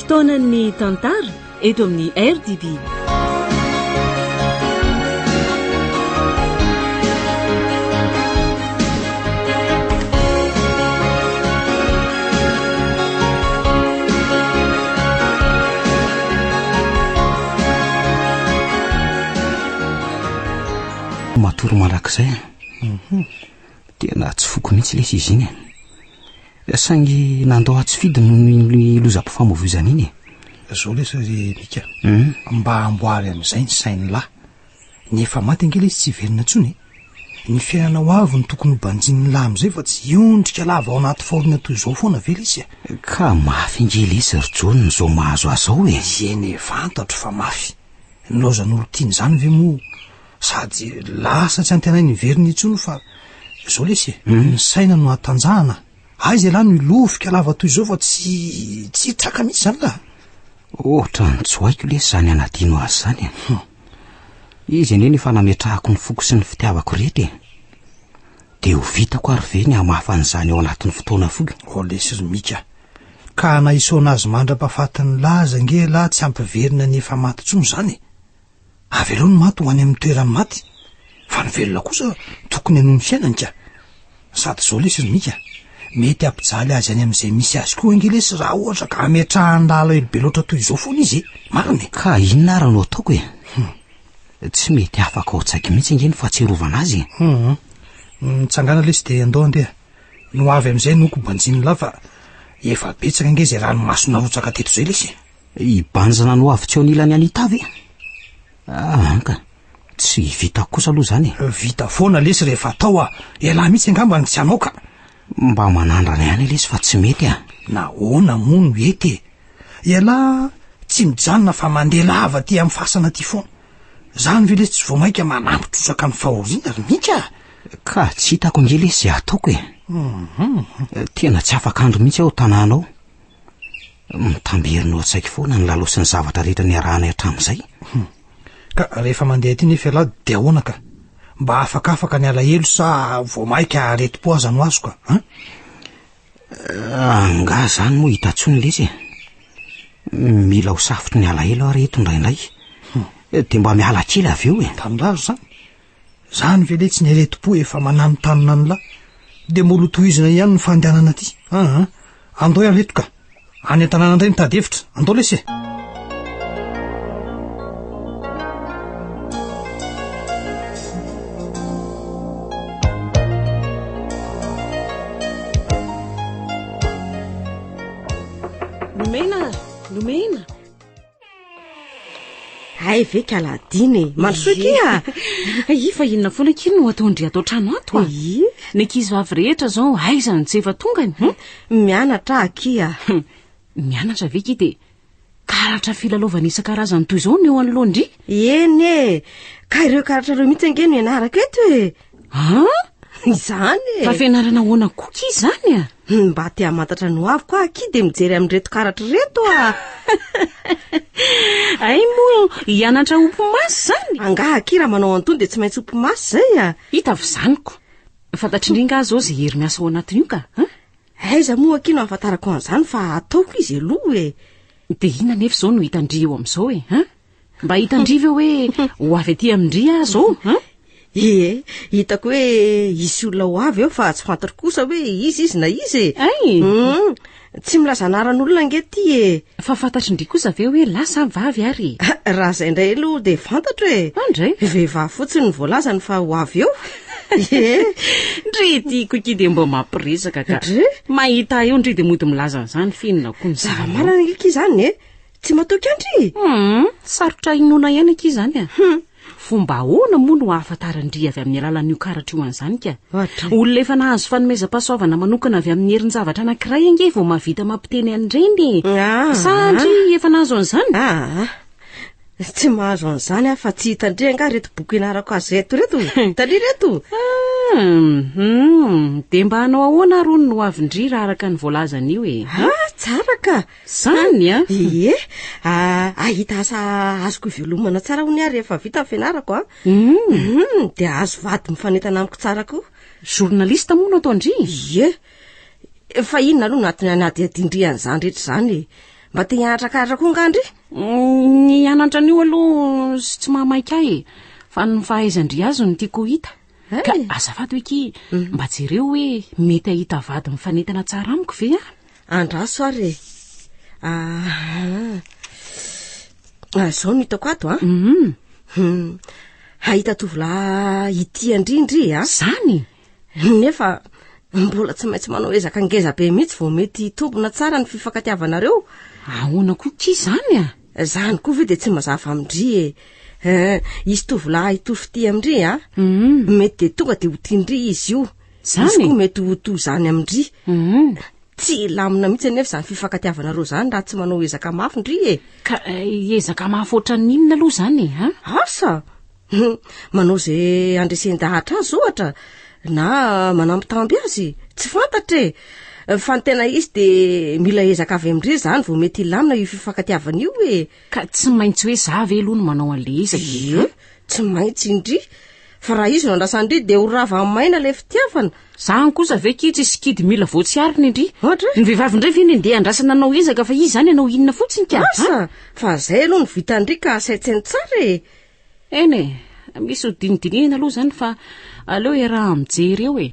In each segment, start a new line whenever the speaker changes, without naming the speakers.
Fotoanan'ny tantara eto amin'ny RDB.
Matory mandrakizay a. Mhm. Tena tsy foko mihitsy lesy izy iny e. Saingy nandao ahy tsy fidiny noho iny lozam-pifamoivoizana iny e.
Zao lesy ry Mika, hmm? mba amboary amin'izay ny sain'ny lahy. Ny efa maty ange lesy tsy hiverina intsony e. Ny fiainana ho avy no tokony ho banjinin'ny lahy amin'izay fa tsy hiondrika lava ao anaty fahoriana toy izao foana ve lesy
e. Ka mafy ange lesy ry Jaona izao mahazo ahy izao e.
Eny e, fantatro fa mafy. Nilaozan'olon-tiana izany ve moa Sady lasa tsy antenaina hiverina intsony fa zao lesy e, hmm? ny saina no hatanjahana. Aiza ialahy no hilofika lava toy izao fa tsy tsy hitraka mihitsy izany lah.
Ohatran'ny tsy ho haiko lesy izany hanadino azy izany e. Hmm. Izy anie no efa nametrahako ny foko sy ny fitiavako rehetra e. Dia ho vitako ary ve ny hamafa an'izany ao anatin'ny fotoana fohy?
Oh lesy ry Mika, ka na hisaona azy mandra-pahafatin'ny laza ange ialahy tsy hampiverina ny efa maty intsony izany e. Avelao ny maty ho any amin'ny toeran'ny maty, fa ny velona kosa tokony hanohy ny fiainany ka. Sady izao lesy ry Mika, mety hampijaly azy any amin'izay misy azy koa ange lesy raha ohatra ka ametrahany alahelo be loatra toy izao foana izy e! Marina e!
Ka inona ary no ataoko e? Hum. Tsy mety afaka ao an-tsaiko mihitsy ange ny fahatsiarovana azy e!
Hum. Mitsangàna lesy dia andao handeha. Ny ho avy amin'izay no kobanjin'lah fa efa betsaka ange izay ranomaso narotsaka teto izay lesy e!
Hibanjina ny ho avy tsy eo anilan'i Anita ve? Ah, anka. Tsy vitako kosa aloha izany
e. Vita foana lesy rehefa atao ah. Ialahy mihitsy angamba no tsy hanao ka.
Mba manandrana ihany lesy fa tsy mety ah.
Nahoana moa no hety e? Ialahy tsy mijanona fa mandeha lava aty amin'ny fasana aty foana. Izany ve lesy tsy vao mainka manampy trotraka ny fahoriana ry Mika?
Ka tsy hitako ange lesy izay ataoko e. Mhm. Tena tsy afaka andro mihitsy aho tanàna ao. Mitamberina ao an-tsaiko foana ny lalao sy ny zavatra rehetra niarahanay hatramin'izay.
Hum. Ka rehefa mandeha aty nefa ialahy dia ahoana ka? Mba afakafaka ny alahelo sa vao maika aretim-po aza no azoko a? An?
Eh, angaha izany moa hita intsony lesy e? Mila ho safotry ny alahelo aho ry eto indraindray. Hum. Eh, dia mba miala kely avy eo e.
Tanindrazana izany. Zany ve letsy ny aretim-po efa mananontanona an'lah? Dia mbola ho tohizina ihany ny fandehanana aty. Aa, andao hiala eto ka. Any an-tanàna indray mitady hevitra. Andao lesy e!
Nomena! Nomena!
Hay ve ka ladina e! Mandrosoa akia!
Ia fa inona foana akia no ataon-dry ato an-trano ato a?
Ia.
Ny ankizy vavy rehetra izao aiza no tsy efa tongany?
Hum? Mianatra akia.
Mianatra ve akia dia karatra filalaovana isan-karazany toy izao no eo anoloan-dry?
Eny e! Ka ireo karatra ireo mihitsy ange no ianarako eto e!
An?
Izany e!
Fa fianarana ahoana koa akia izany a?
Mba te hamantatra ny hoaviko aho akia dia mijery amin'ireto karatra ireto a!
Hay moa hianatra ho mpimasy izany?
Angaha akia raha manao an'itony dia tsy maintsy ho mpimasy izay a!
Hita avy izany ko! Fantatr'i ndry angaha izao izay hery miasa ao anatin'io ka? An?
Aiza moa akia no ahafantarako an'izany fa ataoko izy aloha e!
Dia inona anefa izao no hitan-dry eo amin'izao e? An? Mba hitan-dry ve hoe ho avy aty amin-dry aho izao? An?
Ie, hitako hoe hisy olona ho avy eo fa tsy fantatro kosa hoe iza izy na iza e.
Hay!
Hum, tsy milaza anaran'olona ange ity e.
Fa fantatry ndry kosa ve hoe lahy sa vavy ary
e? Raha izay indray aloha dia fantatro e.
Andray.
Vehivavy fotsiny no voalazany fa ho avy eo. Ie.
Ndry ity koa akia dia mba mampiresaka ka.
Ndry.
Mahita eo ndry dia mody milaza an'izany f'inona koa ny
Zava-marina ange akia izany e. Tsy matoky an-dry?
Hum, sarotra inoana ihany akia izany a. Hum. Fomba ahoana moa no ahafantaran-dry avy amin'ny alalan'io karatra io an'izany ka? Olona efa nahazo fanomezam-pahasoavana manokana avy amin'ny herin-javatra anankiray ange vao mahavita mampiteny an'ireny e.
Ah,
Sa ndry efa nahazo an'izany?
Ah, tsy mahazo an'izany aho fa tsy hitan-dry angaha ireto boky ianarako azy ireto ireto? Hitan-dry ireto?
Ah, hum, dia mba hanao ahoana ary hono ny hoavin-dry raha araka ny voalazan'io e?
Ah, tsara ka!
Zany a!
Ie, ahita asa azoko ivelomana tsara hono aho rehefa vita ny fianarako a. Mm. Dia azo vady mifanentana amiko tsara koa.
Journaliste moa no ataon-dry?
Ie. Fa inona aloha no antony anadihadian-dry an'izany rehetra izany e? Mba te hianatra karatra koa angaha ndry?
Ny hianatra an'io aloha sy tsy mahamaika ahy e. Fa ny fahaizan-dry azy no tiako ho hita. Ka azafady hoe ki, mba jereo hoe mety hahita vady mifanentana tsara amiko ve aho?
Andraso ary e. Ah, ah, izao no hitako ato an.
Mhm.
Hahita tovolahy hitia an-dry ndry a.
Zany?
Nefa mbola tsy maintsy manao ezaka ngeza be mihitsy vao mety hitombina tsara ny fifankatiavanareo.
Ahoana koa ki zany a?
Zany koa ve dia tsy mazava amin-dry e. Eh, hisy tovolahy hitory fitia amin-dry a. Mety dia tonga dia ho tian-dry izy io.
Zany?
Izy koa mety ho toy izany amin-dry. Tsy hilamina mihitsy anefa izany fifankatiavanareo izany raha tsy manao ezaka mafy ndry e.
Ka ezaka mafy ohatran'ny inona aloha izany e, ha?
Asa! Manao izay handresen-dahatra azy ohatra, na manambitamby azy, tsy fantatra e. Fa ny tena izy dia mila ezaka avy amin-dry izany vao mety hilamina io fifankatiavana io e.
Ka tsy maintsy hoe za ve aloha no manao an'ilay ezaka e?
Ie, tsy maintsy indry. Fa raha izy no andrasan-dry dia ho rava maina ilay fitiavana.
Zany kosa ve ki tsisy kidy mila voatsiarina indry?
Ohatra?
Ny vehivavy indray ve ny andeha andrasana hanao ezaka fa izy izany hanao inona fotsiny ka?
Asa! Fa zay aloha no vitan-dry ka saintsaino tsara e!
Eny e, misy ho dinidinihina aloha izany fa aleo iaraha-mijery eo e.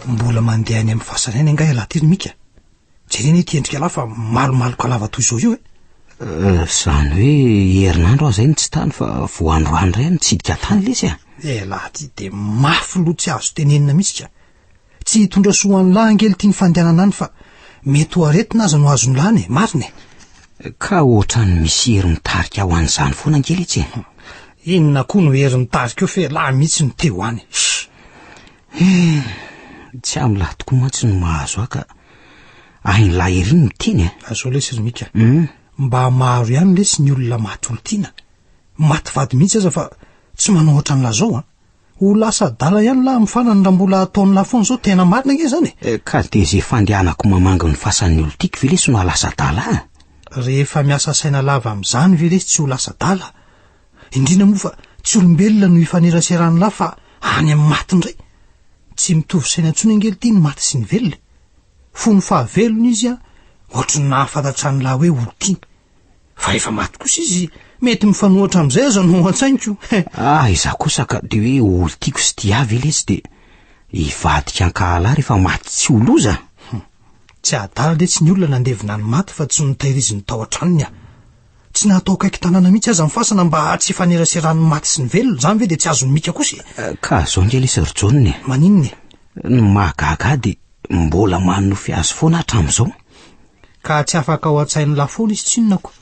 Mbola mandeha any amin'ny fasana any angaha ialahy ity ry Mika? Jerena ity endrika lahy fa malomaloka lava toy izao io e.
Eh, izany hoe herinandro aho izay no tsy tany fa vao androany indray aho nitsidika tany lesy a.
Elah ty dia mafy loha tsy azo tenenina mihitsy ka. Tsy hitondra soa an'lah ange ity ny fandehanana any fa mety ho aretina aza no azon'lah any e, marina
e. Ka ohatran'ny misy hery mitarika ho an'izany foana ange letsy e.
Inona koa no hery mitarika eo f'elah mihitsy no te ho any.
Eh, tsy amin'lah tokoa mantsy no mahazo ahy ka ahin'lah ery ny miteny e.
Azao lesy ry Mika. Mba maro ihany lesy ny olona maty olon-tiana. Maty vady mihitsy aza fa tsy manao ohatran'lah zao an. Ho lasa adala ihany lah amin'ny farany raha mbola ataon'lah foana izao, tena marina ange izany
e. Ka dia izay fandehanako mamangy ny fasan'ny olon-tiako ve lesy no hahalasa adala ahy?
Rehefa miasa saina lava amin'izany ve lesy tsy ho lasa adala? Indrindra moa fa tsy olombelona no ifaneraseran'lah fa any amin'ny maty indray. Tsy mitovy saina intsony ange ity ny maty sy ny velona e. Fony fahavelony izy an, ohatry ny nahafantatra an'lah hoe olon-tiany. Fa efa maty kosa izy, mety mifanohitra amin'izay aza no ao an-tsainiko.
Ah, izaho kosa ka dia hoe olon-tiako sy tia ahy ve lesy dia hivadika hankahala ahy rehefa maty tsy ho loza?
Tsy adala letsy ny olona nandevina ny maty fa tsy notahiriziny tao an-tranony ah. Tsy natao akaiky tanàna mihitsy aza ny fasana mba tsy hifaneraseran'ny maty sy ny velona, izany ve dia tsy azon'i Mika kosa
e? Ka zao nge lesy ry Jaona e.
Maninona e?
Ny mahagaga ahy dia mbola manonofy azy foana hatramin'izao.
Ka tsy afaka ao an-tsain'i lahy foana izy tsinona ko.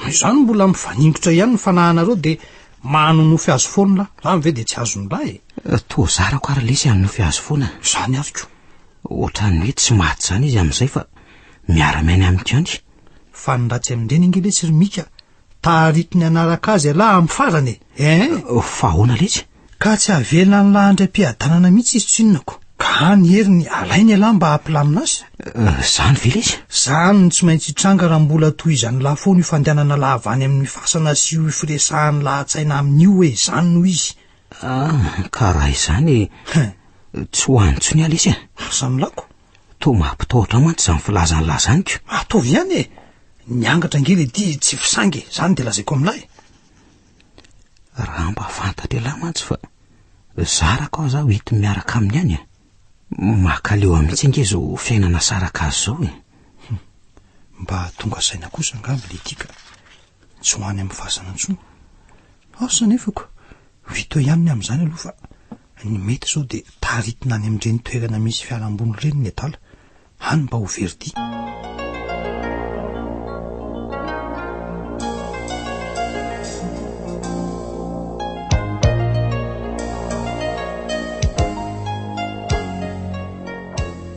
Izany mbola mifaningotra ihany ny fanahinareo dia manonofy azy foana lahy. Izany ve dia tsy azon'ny lahy
e? Toa zarako ary lesy hanonofy azy foana.
Izany ary ko.
Ohatran'ny hoe tsy maty izany izy amin'izay fa miara-miaina amiko ihany.
Fa ny ratsy amin-dreny ange letsy ry Mika, taritiny hanaraka azy ialahy amin'ny farany e! Hein?
Fa ahoana letsy?
Ka tsy avelan'lah handray am-piadanana mihitsy izy tsinona ko. Ka any heriny alainy ialahy mba hampilamina azy.
Zany ve letsy?
Zany no tsy maintsy hitranga raha mbola tohizan'lah foana io fandehanana lava any amin'ny fasana sy io firesahan'lah an-tsaina aminy io e, zany no izy.
Ah, ka raha izany, tsy ho any intsony aho lesy e.
Asa milako.
Toa mampitahotra ahy mantsy izany filazan'lah izany ko.
Ataovy ihany e! Ny angatra ange le ty tsy fisangy e, zany de lazaiko amin'lah e.
Raha mba fantatr'ialahy mantsy fa zarako aza aho ito miaraka aminy any e. Makaleo ahy mihitsy ange izao fiainana saraka azy izao e.
Mba tonga saina kosa angamba le ty ka. Tsy ho any amin'ny fasana intsony. Asa anefa ko. Vita eo ihany ny amin'izany aloha fa ny mety izao dia taritina any amin'ireny toerana misy fialamboly ireny ny adala. Any mba ho very dia.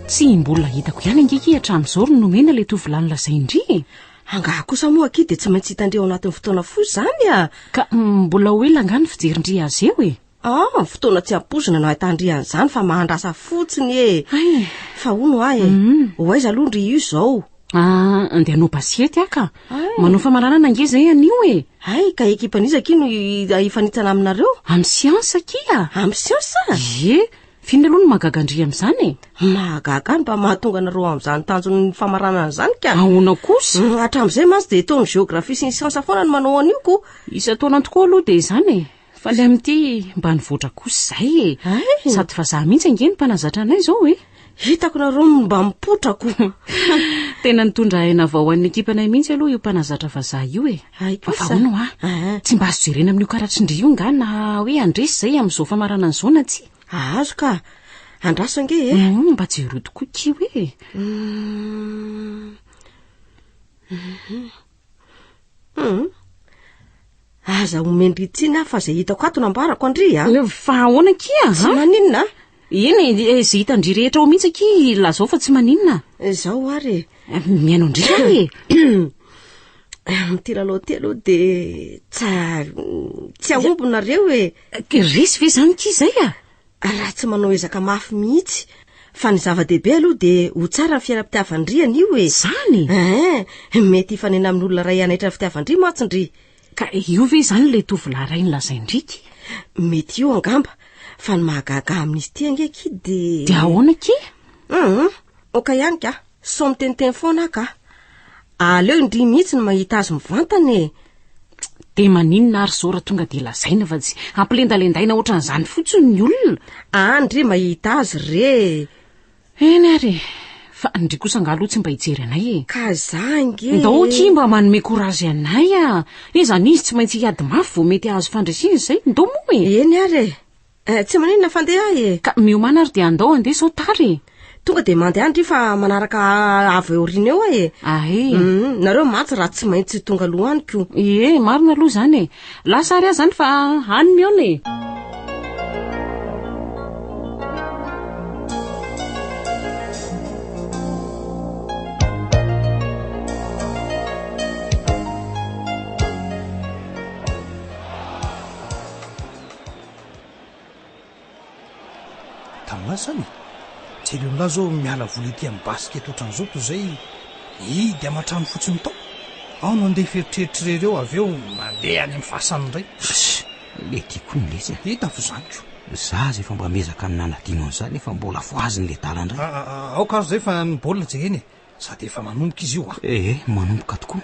Tsy mbola hitako ihany ange akia hatramin'izao ry nomena ilay tovolahy nolazain-dry e.
Angaha kosa moa akia dia tsy maintsy hitan-dry ao anatin'ny fotoana fohy izany a!
Ka mbola ho ela angaha ny fijerin-dry azy eo e?
Ah, fotoana tsy ampoizina no ahitan-dry an'izany fa mahandrasa fotsiny e!
Hay!
Fa hono aho e, ho aiza aloha ndry io izao?
Ah, andeha hanao basikety aho ka. Manao famaranana ange izay anio e.
Hay, ka ekipan'iza akia no hifanitsana aminareo?
Amin'ny siansa akia.
Amin'ny siansa?
Ie. F'inona aloha no mahagaga an-dry amin'izany e?
Mahagaga ahy ny mba mahatonga anareo amin'izany tanjon'ny famaranana izany ka.
Ahoana kosa?
Hatramin'izay mantsy dia toa ny géographie sy ny siansa foana no manao an'io ko.
Isan-taona tokoa aloha dia izany e. Fa ilay amin'ity mba nivoatra kosa izay e.
Hay.
Sady vazaha mihitsy ange ny mpanazatra anay izao e.
Hitako nareo no mba mipoitra ko.
Tena nitondra aina vao ho an'ny ekipanay mihitsy aloha io mpanazatra vazaha io e.
Hay
Fa
kosa.
ahoana hoa?
Aa.
Tsy mba azo jerena amin'io karatrindry io nga na hoe handresy izay amin'izao famaranana izao na tsia?
Azo ka. Andraso ange e.
Mba jereo tokoa kio e.
Aza omen-dry tsiny aho fa izay hitako ato no ambarako an-dry a.
Fa ahoana akia?
Tsy maninona a.
Eny e, izay hitan-dry rehetra ao mihitsy akia lazao fa tsy maninona.
Izao ary
e. Mihaino an-dry aho e.
Amin'ity lalao ity aloha dia tsy hahomby nareo e.
Resy ve izany akia izay a?
Raha tsy manao ezaka mafy mihitsy. Fa ny zava-dehibe aloha dia ho tsara ny fiainam-pitiavan-dry anio e.
Izany?
Eeh, mety hifanena amin'olona iray hanaitra ny fitiavan-dry mantsy ndry.
Ka io ve izany ilay tovolahy iray nolazain-dry ki?
Mety io angamba. Fa ny mahagaga amin'izy ity ange ki dia...
Dia ahoana ki?
Hum, ok ihany ka. Sao miteniteny foana aho ka. Aleo ndry mihitsy no mahita azy mivantana e.
Dia maninona ary izao raha tonga dia lazaina fa tsy ampilendalendaina ohatran'izany fotsiny ny olona?
Any ndry mahita azy re e.
Eny ary e. Fa ndry kosa angaha aloha tsy mba hijery anay e.
Ka za ange e.
Ndao akia mba manome courage anay a. Iza n'izy tsy maintsy hiady mafy vao mety hahazo fandresena izay. Ndao moa e.
Eny ary e. Eh, tsy maninona fandeha ahy e.
Ka miomàna ary dia andao handeha sao tara e.
Tonga dia mandeha ndry fa manaraka avy aoriana eo aho e.
Ahe.
Nareo mantsy raha tsy maintsy tonga aloha any ko.
Ie, marina aloha izany e. Lasa ary aho izany fa any mihaona e.
Tamin'lahy izany e! Jereo an'lahy izao miala voly ety amin'ny basket ohatran'izao toy izay hihidy aman-trano fotsiny tao. Ao no andeha hiferitreritra irery eo avy eo mandeha any amin'ny fasany indray.
Fss! Le tiako hono letsy a!
Hita fa izany ko!
Za aza efa mba miezaka ny nanadino an'izany nefa mbola fohaziny le dala indray.
Aoka ary izay fa ny baolina jerena e! Sady efa manomboka izy io a!
Ee, manomboka tokoa.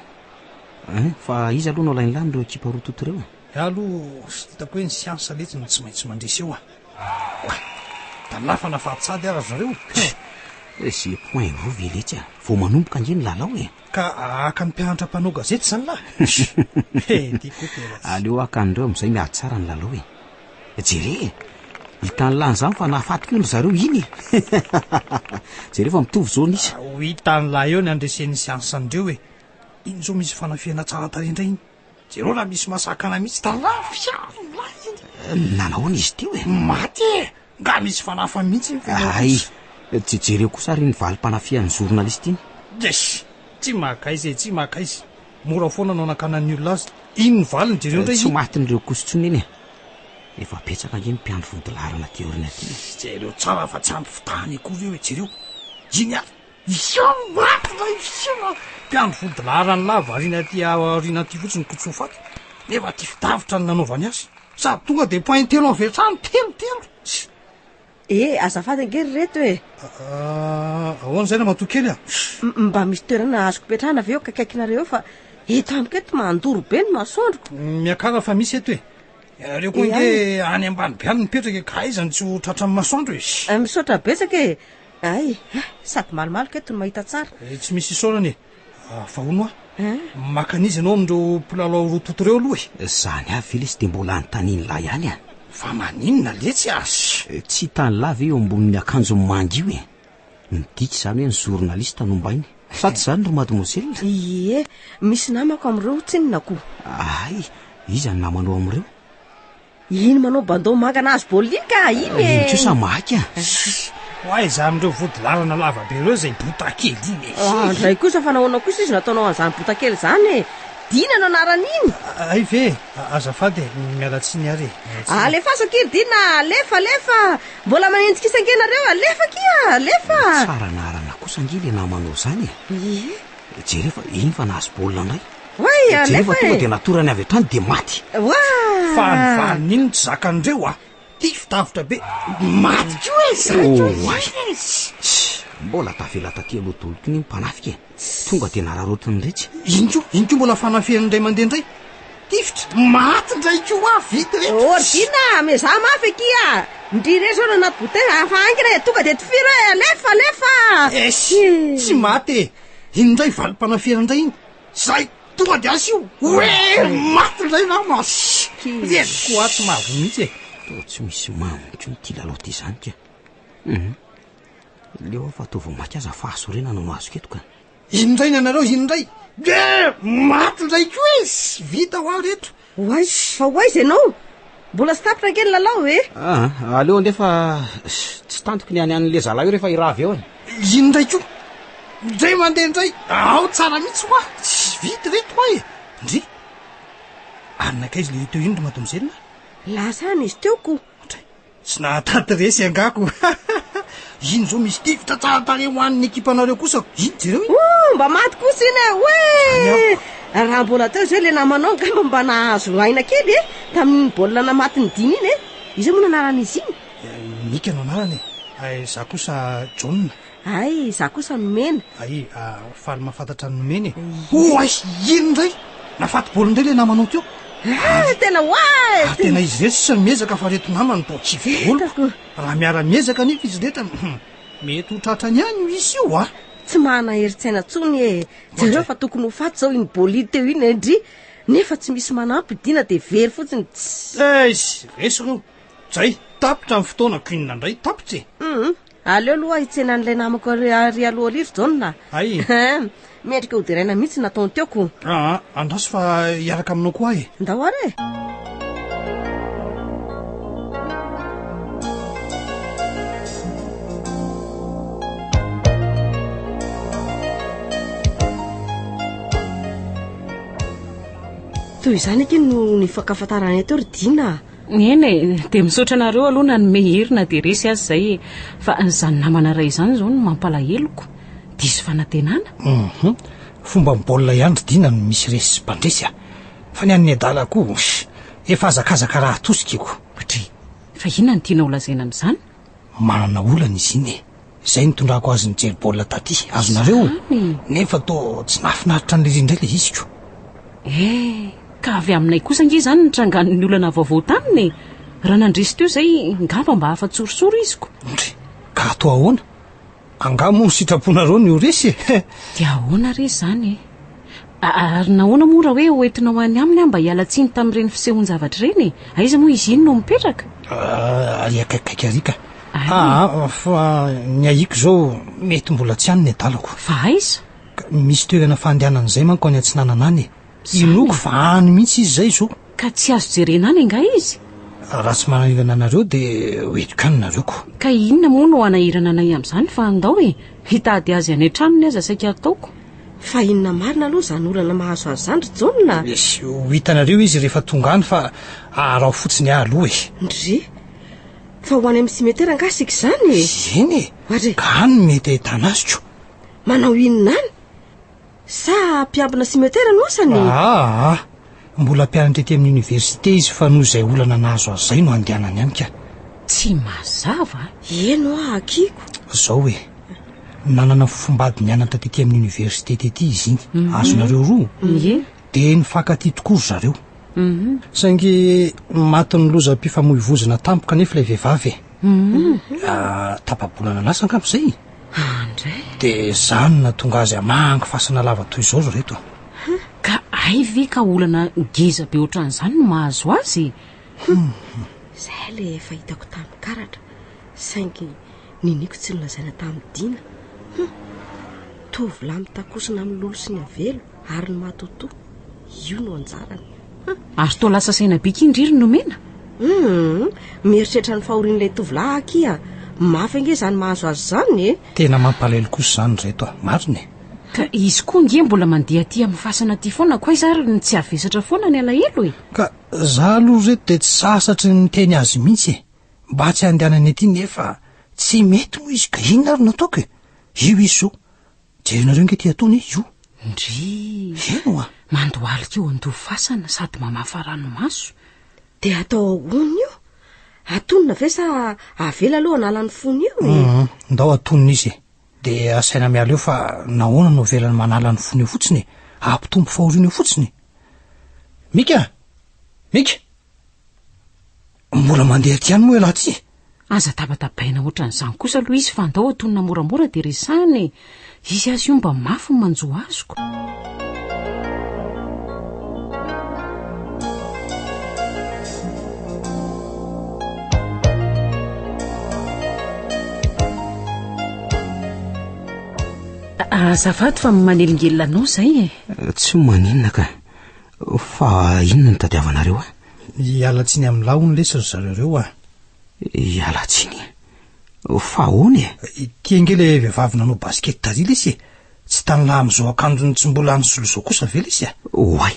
Ein, fa iza aloha no alain'lah amin'ireo ekipa roa tonta ireo e?
Iah aloha hitako hoe ny siansa letsy no tsy maintsy mandresy eo a! Oay! Talafana faty sady ara ry zareo e!
Ze point roa ve letsy a! Vao manomboka ange ny lalao e!
Ka haka ny mpianatra mpanao gazety izany lah? He, ty koa tena tsy.
Aleo haka an'ireo amin'izay miady tsara ny lalao e! Jere e! Hitan'lah an'izany fa nahafaty koa ry zareo iny e! Jereo fa mitovy izao ny isa.
Ho hitan'lah eo ny handresen'ny siansa an'ireo e! Iny izao misy fanafihana tsara tarehy indray iny. Jereo raha misy masakana mihitsy talafy lahy iny.
Nanahoana izy teo e?
Maty e! Nga misy fanafa mihitsy iny feno
Hay, tsy jereo kosa ary iny valim-panafihan'ny journaliste iny.
Yes! Tsy mahakaiza e, tsy mahakaiza. Mora foana no anakanan'ny olona azy. Iny ny valiny, jereo indray
Tsy
iny.
matin'ireo kosa intsony iny e. Efa betsaka ange ny mpiandry vodilaharana aty aoriana aty e.
Jereo tsara fa tsy ampy fitahana akory eo e, jereo. Iny ary. Io maty ilay fiara. Mpiandry vodilaharan'lah variana aty aoriana aty fotsiny ko tsy ho faty. Nefa tifi-davitra ny nanaovany azy. Sady tonga dia point telo avy hatrany, telo telo.
Eh, azafady ange ry reto e.
Ah, ahoana izay ramatoa kely a?
Mba misy toerana azoko ipetrahana ve eo akaikaikinareo eo fa eto amiko eto mandoro be ny masoandroko.
Miakara fa misy eto e. Ianareo koa ange any ambany be any mipetraka e, ka aiza no tsy ho tratran'ny masoandro e.
Misaotra betsaka e. Ay, sady malomaloka eto no mahita tsara.
Tsy misy isaorana e. Fa hono hoa, maka an'iza ianao amin'ireo mpilalao roa tonta ireo aloha e?
Zany avy ve lesy dia mbola anontanian'lah ihany a?
Fa maninona letsy a?
Tsy hitan'lah ve eo ambonin'ny akanjony manga io e? Midika izany hoe ny journaliste no ombainy. Sa tsy izany ry mademoiselle?
Ie, misy namako amin'ireo tsinona ko.
Hay, iza ny namanao amin'ireo?
Iny manao bandeau manga nahazo baolina iny ka, iny e!
Iny kosa maika a!
Ho aiza amin'ireo vodilarana lava be ireo izay bota kely iny e!
Ah, ndray kosa fa nahoana kosa izy nataonao an'izany bota kely izany e! Dina no anaran'iny!
Hay ve e! Azafady e, miala tsiny ary e!
Alefaso akia ry Dina, alefa, alefa! Mbola manenjika isa ange nareo, alefa akia, alefa!
Tsara anarana kosa ange ilay namanao izany e!
Ie.
Jereo fa iny fa nahazo baolina indray.
Oay,
Jereo
alefa
fa tonga
e.
dia natorany avy hatrany dia maty.
Oa!
Fa ny valiny iny no tsy zakan'ireo a! Tifi-davitra be. Maty koa e! Zay koa
Oay! Tss, Mbola tavela taty aloha daholo koa ny mpanafika e. Tonga dia nararaotin'iretsy.
Iny koa, iny koa mbola fanafihan'ny indray mandeha indray. Tifitra, maty indray koa aho, vita ireto.
Ordina, miezaha mafy akia! Ndry irery zao no anaty bouteille, fa haingana e, tonga dia tifiro e, alefa, alefa!
Esy, tsy maty e! Iny indray valim-panafihana indray iny. Zay, tonga dia asio! Oe, maty indray nama! Ireto koa tsy mahavoa mihitsy e!
Toa tsy misy mamy intsony ity lalao ity izany ka. Hum. Leo aho fa toa vao mainka aza fahasorenana no azoko eto ka.
Iny indray ny anareo, iny indray. Eh, maty indray koa izy. Vita ho aho reto.
Oay, fa ho aiza ianao? Mbola tsy tapitra ange ny lalao e.
Ah, aleo andeha fa tsy tantiko ny any an'le zalahy io rehefa hirava eo e.
Iny indray koa. Indray mandeha indray. Ao tsara mihitsy hoa. Tsy vita reto hoa e. Ndry. Ary nankaiza le teo iny ry mademoiselle?
Lasa any izy teo ko.
Ohatray. Tsy nahataty resy angaha ko. Iny zao misy tifitra tsara tarehy ho an'ny ekipanareo kosa. Iny jereo iny.
Oh, mba maty kosa iny e. Oe!
Zany amiko.
Raha mbola teo izay le namanao angamba mba nahazo aina kely e, tamin'iny baolina namaty ny dimy iny e. Iza moa no anaran'izy iny?
Mika no anarany e. Ay, za kosa Jaona.
Ay, za kosa Nomena.
Ay, faly mahafantatra an'i Nomena e. Oay, iny indray! Nafaty baolina indray ilay namanao teo.
Ah, tena oay!
Ary tena izy irery sisa no miezaka fa reto namany toa kivy daholo.
Hitako.
Raha miara-miezaka anefa izy rehetra, hum, mety ho tratrany ihany io isa io a!
Tsy manana herin-tsaina intsony e. Jereo fa tokony ho faty izao iny bolide teo iny e, ndry. Nefa tsy misy manampy, Dina dia very fotsiny. Tss.
Eish, resy ireo. Zay, tapitra ny fotoana ko inona indray, tapitra e!
Hum, aleo aloha hitsena an'ilay namako ary ary aloha ary ry Jaona.
Hay.
Hum, mendrika ho deraina mihitsy ny nataony teo ko.
Aa, andraso fa hiaraka aminao koa aho e.
Ndao ary e. Toy izany akia no nifankafantaranay teo ry Dina a.
Eny e, dia misaotra anareo aloha nanome hery na dia resy aza izay e. Fa izany namana iray izany izao no mampalaheloko. Diso fanantenana.
Hum, fomba ny baolina ihany ry Dina no misy resy sy mpandresy a. Fa ny an'ny adala koa, efa hazakazaka raha atosika io.
Dry, fa inona no tianao holazaina amin'izany?
Manana olana izy iny e. Izay nitondrako azy nijery baolina taty, azonareo?
Izany?
Nefa toa tsy nahafinaritra an'i Lery indray ilay izy ko.
Eh, ka avy aminay kosa ange izany nitrangan'ny olana vaovao taminy e. Raha nandresy teo izay, ngamba mba afa-tsorisory izy ko.
Ndry, ka atao ahoana? Angaha moa ny sitraponareo ny ho resy e?
Dia ahoana re izany e? Ary nahoana moa raha hoe hoentinao any aminy aho mba hiala tsiny tamin'ireny fisehoan-javatra ireny e? Aiza moa izy iny no mipetraka?
Ary akaikikaiky ary ka. Aa, fa ny ahiako izao mety mbola tsy any ny adalako.
Fa aiza?
Ka misy toerana fandehanana izay manko any atsinanana any e. Inoako fa any mihitsy izy izay izao.
Ka tsy azo jerena any angaha izy?
Raha tsy manahirana anareo dia ho entiko any nareo ko.
Ka inona moa no hanahirana anay amin'izany fa andao e! Hitady azy any an-tranony aza saika ataoko.
Fa inona marina aloha izany olana mahazo azy izany ry Jaona?
Esy, ho hitanareo izy rehefa tonga any fa araho fotsiny aho aloha e.
Ndry! Fa ho any amin'ny cimetere angaha isika izany e?
Eny e!
Oadray!
Ka any no mety ahitana azy ko.
Manao inona any? Sa mpiambina cimetere no asany?
Aa! Mbola mpianatra ety amin'ny université izy fa noho izay olana nahazo azy izay no andehanany any ka.
Tsy mazava a!
Eny hoa akiko.
Zao e! Nanana fofombady nianatra tety amin'ny université tety izy iny. Azonareo roa?
Ie.
Dia nifankatia tokoa ry zareo. Saingy matin'ny lozam-pifamoivozana tampoka anefa ilay vehivavy e. Ah, tapa-bolana lasa angamba izay.
Andray.
Dia izany no nahatonga azy hamangy fasana lava toy izao ry reto.
Ka hay ve ka olana ngeza be ohatran'izany no mahazo azy e?
Izay ilay efa hitako tamin'ny karatra, saingy niniako tsy nolazaina tamin'i Dina. Hum! Tovolahy mitakosona amin'ny lolo sy ny avelo ary ny matotoa. Io no anjarany. Hum!
Ary toa lasa saina be ky ndry ry Nomena?
Hum! Mieritreritra ny fahorian'ilay tovolahy akia. Mafy ange izany mahazo azy izany e!
Tena mampalahelo kosa izany ry reto a! Marina e!
Ka izy koa nge mbola mandeha aty amin'ny fasana aty foana ko aiza ary no tsy havesatra foana ny alahelo e!
Ka za aloha ry reto dia tsy sasatry ny miteny azy mihitsy e! Mba tsy handehanany aty nefa tsy mety moa izy ka inona ary no ataoko e! Io izy izao, jerenareo ange ity ataony e, io.
Ndry!
Eny oa!
Mandohalika eo an-doha fasana sady mamafa ranomaso.
Dia atao ahoana io? Atonina ve sa avela aloha hanala ny fony eo e?
Hum, ndao atonina izy e. Dia asaina miala eo fa nahoana no avelany manala ny fony eo fotsiny e? Hampitombo fahoriana eo fotsiny e. Mika! Mika! Mbola mandeha aty ihany moa ialahy ty e?
Aza tabatabaina ohatran'izany kosa aloha izy fa andao atonina moramora dia resahina e! Izy aza io mba mafy ny manjo azoko. Azafady fa manelingelina anao izay e.
Tsy maninona ka. Fa inona no tadiavanareo ahy?
Hiala tsiny amin'lah hono lesy ry zareo ireo ah.
Hiala tsiny? Fa ahoana e?
Ity ange ilay vehivavy nanao basket tary lesy e. Tsy hitan'lah amin'izao akanjony tsy mbola nisolo izao kosa ve lesy ah?
Oay!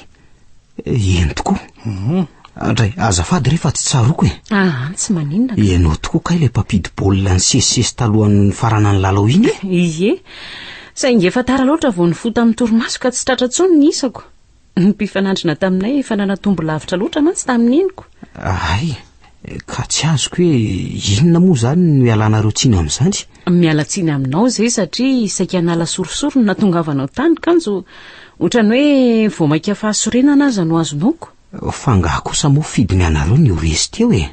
Eny tokoa.
Mhm.
Andray, azafady re fa tsy tsaroako e.
Aa, tsy maninona ka.
Ianao tokoa kay ilay mpampidi-baolina nisesisesy talohan'ny nifaranan'ny lalao iny e?
Ie. Saingy efa tara loatra vao nifoha tamin'ny torimaso ka tsy tratra intsony ny isako. Ny mpifanandrina taminay efa nanatombo lavitra loatra mantsy tamin'iny ko.
Hay, ka tsy azoko hoe inona moa izany no ialanareo tsiny amin'izany?
Miala tsiny aminao izay satria saika hanala sorisory no nahatongavanao tany kanjo ohatran'ny hoe vao mainka fahasorenana aza no azonao ko.
Fa angaha kosa moa fidiny anareo ny ho resy teo e?